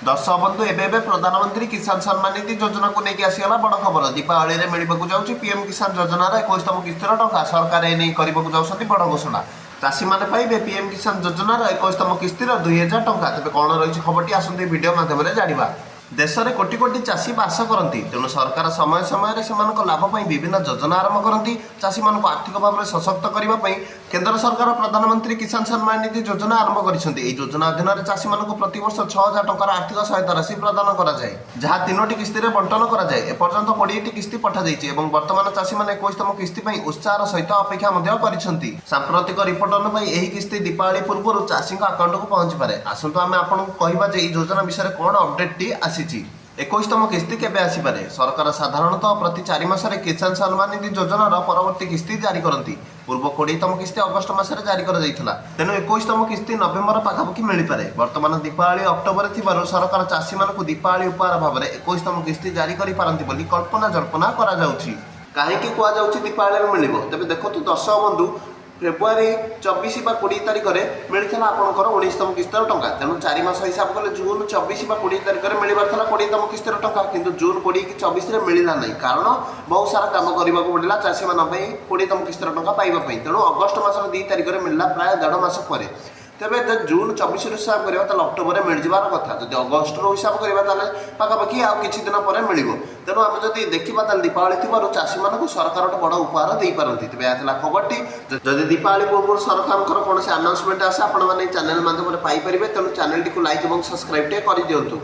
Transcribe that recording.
ଦର୍ଶକ ବନ୍ଧୁ, ଏବେ ଏବେ ପ୍ରଧାନମନ୍ତ୍ରୀ କିଷାନ ସମ୍ମାନ ନିଧି ଯୋଜନାକୁ ନେଇକି ଆସିଗଲା ବଡ଼ ଖବର। ଦୀପାବଳିରେ ମିଳିବାକୁ ଯାଉଛି ପିଏମ୍ କିଷାନ ଯୋଜନାର 21ତମ କିସ୍ତିର ଟଙ୍କା। ସରକାର ଏନେଇ କରିବାକୁ ଯାଉଛନ୍ତି ବଡ଼ ଘୋଷଣା। ଚାଷୀମାନେ ପାଇବେ ପିଏମ୍ କିଷାନ ଯୋଜନାର 21ତମ କିସ୍ତିର 2000 ଟଙ୍କା। ତେବେ କ'ଣ ରହିଛି ଖବରଟି, ଆସନ୍ତୁ ଏହି ଭିଡ଼ିଓ ମାଧ୍ୟମରେ ଜାଣିବା। ଦେଶରେ କୋଟି କୋଟି ଚାଷୀ ବାସ କରନ୍ତି। ତେଣୁ ସରକାର ସମୟ ସମୟରେ ସେମାନଙ୍କ ଲାଭ ପାଇଁ ବିଭିନ୍ନ ଯୋଜନା ଆରମ୍ଭ କରନ୍ତି। ଚାଷୀମାନଙ୍କୁ ଆର୍ଥିକ ଭାବରେ ସଶକ୍ତ କରିବା ପାଇଁ କେନ୍ଦ୍ର ସରକାର ପ୍ରଧାନମନ୍ତ୍ରୀ କିଷାନ ସମ୍ମାନ ନିଧି ଯୋଜନା ଆରମ୍ଭ କରିଛନ୍ତି। ଏହି ଯୋଜନା ଅଧୀନରେ ଚାଷୀମାନଙ୍କୁ ପ୍ରତିବର୍ଷ 6000 ଟଙ୍କାର ଆର୍ଥିକ ସହାୟତା ରାଶି ପ୍ରଦାନ କରାଯାଏ, ଯାହା ତିନୋଟି କିସ୍ତିରେ ବଣ୍ଟନ କରାଯାଏ। ଏପର୍ଯ୍ୟନ୍ତ 20ଟି କିସ୍ତି ପଠାଯାଇଛି ଏବଂ ବର୍ତ୍ତମାନ ଚାଷୀମାନେ 21ତମ କିସ୍ତି ପାଇଁ ଉତ୍ସାହର ସହିତ ଅପେକ୍ଷା ମଧ୍ୟ କରିଛନ୍ତି। ସାମ୍ପ୍ରତିକ ରିପୋର୍ଟ ଅନୁଯାୟୀ, ଏହି କିସ୍ତି ଦୀପାବଳି ପୂର୍ବରୁ ଚାଷୀଙ୍କ ଆକାଉଣ୍ଟକୁ ପହଞ୍ଚିପାରେ। ଆସନ୍ତୁ ଆମେ ଆପଣଙ୍କୁ କହିବା ଯେ ଏହି ଯୋଜନା ବିଷୟରେ କ'ଣ ଅପଡେଟଟି ଆସିଛି। 21ତମ କିସ୍ତି କେବେ ଆସିପାରେ? ସରକାର ସାଧାରଣତଃ ପ୍ରତି 4 ମାସରେ କିଷାନ ସମ୍ମାନ ନିଧି ଯୋଜନାର ପରବର୍ତ୍ତୀ କିସ୍ତି ଜାରି କରନ୍ତି। ପୂର୍ବ 20ତମ କିସ୍ତି ଅଗଷ୍ଟ ମାସରେ ଜାରି କରାଯାଇଥିଲା। ତେଣୁ 21ତମ କିସ୍ତି ନଭେମ୍ବର ପାଖାପାଖି ମିଳିପାରେ। ବର୍ତ୍ତମାନ ଦୀପାବଳି ଅକ୍ଟୋବରରେ ଥିବାରୁ ସରକାର ଚାଷୀମାନଙ୍କୁ ଦୀପାବଳି ଉପହାର ଭାବରେ 21ତମ କିସ୍ତି ଜାରି କରିପାରନ୍ତି ବୋଲି କଳ୍ପନା ଜଳ୍ପନା କରାଯାଉଛି। କାହିଁକି କୁହାଯାଉଛି ଦୀପାବଳିରେ ମିଳିବ? ତେବେ ଦେଖନ୍ତୁ ଦର୍ଶକ ବନ୍ଧୁ, ଫେବୃଆରୀ 24 ବା 20 ତାରିଖରେ ମିଳିଥିଲା ଆପଣଙ୍କର 19ତମ କିସ୍ତିର ଟଙ୍କା। ତେଣୁ 4 ମାସ ହିସାବ କଲେ ଜୁନ୍ 24 ବା 20 ତାରିଖରେ ମିଳିବାର ଥିଲା 20ତମ କିସ୍ତିର ଟଙ୍କା। କିନ୍ତୁ ଜୁନ୍ 20 କି 24ରେ ମିଳିଲା ନାହିଁ, କାରଣ ବହୁତ ସାରା କାମ କରିବାକୁ ପଡ଼ିଲା ଚାଷୀମାନଙ୍କ ପାଇଁ 20ତମ କିସ୍ତିର ଟଙ୍କା ପାଇବା ପାଇଁ। ତେଣୁ ଅଗଷ୍ଟ ମାସର 2 ତାରିଖରେ ମିଳିଲା, ପ୍ରାୟ ଦେଢ଼ ମାସ ପରେ। ତେବେ ଯଦି ଜୁନ୍ 24ରୁ ହିସାବ କରିବା, ତାହେଲେ ଅକ୍ଟୋବରରେ ମିଳିଯିବାର କଥା। ଯଦି ଅଗଷ୍ଟରୁ ହିସାବ କରିବା, ତାହେଲେ ପାଖାପାଖି ଆଉ କିଛି ଦିନ ପରେ ମିଳିବ। ତେଣୁ ଆମେ ଯଦି ଦେଖିବା, ତାହେଲେ ଦୀପାବଳି ଥିବାରୁ ଚାଷୀମାନଙ୍କୁ ସରକାର ଗୋଟେ ବଡ଼ ଉପହାର ଦେଇପାରନ୍ତି। ତେବେ ଏହା ଥିଲା ଖବରଟି। ଯଦି ଦୀପାବଳି ପୂର୍ବରୁ ସରକାରଙ୍କର କୌଣସି ଆନାଉନ୍ସମେଣ୍ଟ ଆସେ, ଆପଣମାନେ ଏହି ଚ୍ୟାନେଲ ମାଧ୍ୟମରେ ପାଇପାରିବେ। ତେଣୁ ଚ୍ୟାନେଲଟିକୁ ଲାଇକ୍ ଏବଂ ସବସ୍କ୍ରାଇବ୍ ଟିକେ କରିଦିଅନ୍ତୁ।